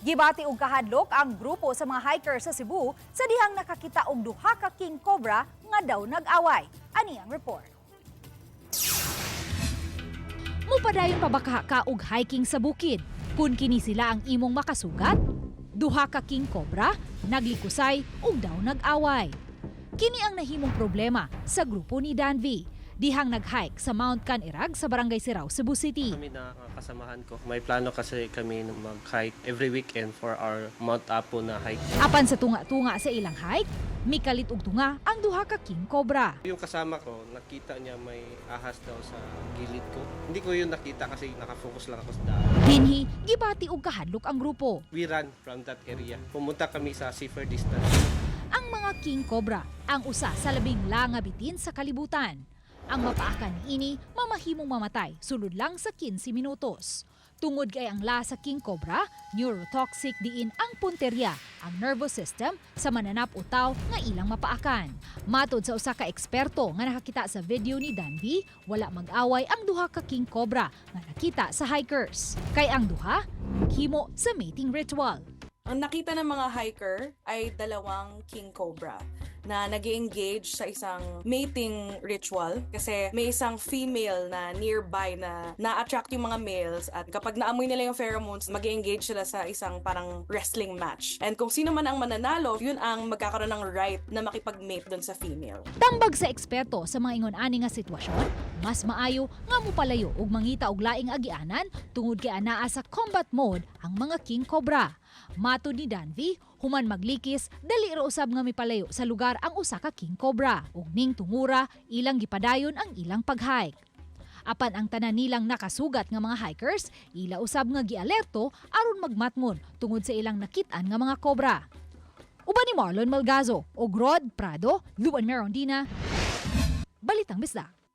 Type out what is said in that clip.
Gibati og kahadlok ang grupo sa mga hikers sa Cebu sa dihang nakakita og duha ka king cobra nga daw nag-away. Ani ang report. Mupadayon pa ba ka og hiking sa bukid? Kung kini sila ang imong makasugat, duha ka king cobra, naglikusay ug daw nag-away. Kini ang nahimong problema sa grupo ni Danvi, dihang nag-hike sa Mount Kan-irag sa Barangay Sirao, Cebu City. Kami na kasamahan ko. May plano kasi kami na mag-hike every weekend for our Mount Apo na hike. Apan sa tunga-tunga sa ilang hike, mikalit og tunga ang duha ka king cobra. Yung kasama ko, nakita niya may ahas daw sa gilid ko. Hindi ko yun nakita kasi nakafocus lang ako sa daan. Dinhi, gibati og kahadlok ang grupo. We ran from that area. Pumunta kami sa safer distance. Ang mga king cobra ang usa sa labing langabitin sa kalibutan. Ang mapaakan niini mamahimong mamatay sulod lang sa 15 minutos. Tungod kay ang la sa king cobra, neurotoxic diin ang punterya, ang nervous system sa mananap o tawo nga ilang mapaakan. Matod sa usa ka eksperto nga nakakita sa video ni Danby, wala mag-away ang duha ka king cobra nga nakita sa hikers. Kay ang duha, himo sa mating ritual. Ang nakita ng mga hiker ay dalawang king cobra na nag engage sa isang mating ritual kasi may isang female na nearby na na-attract yung mga males at kapag naamoy nila yung pheromones, mag engage sila sa isang parang wrestling match. And kung sino man ang mananalo, yun ang magkakaroon ng right na makipag-mate dun sa female. Tambag sa eksperto sa mga ingon ani nga sitwasyon, mas maayo nga mopalayo ug mangita og laing agianan tungod kay anaa sa combat mode ang mga king cobra. Matod ni Danvi, human maglikis, dali ra usab nga mipalayo sa lugar ang usa ka king cobra ug ning tungura ilang gipadayon ang ilang pag-hike. Apan ang tanan nilang nakasugat nga mga hikers, ila usab nga gialerto aron magmatngon tungod sa ilang nakit-an nga mga kobra. Uban ni Marlon Malgazo o Rod Prado, Luan Merondina, Balitang Bisdak.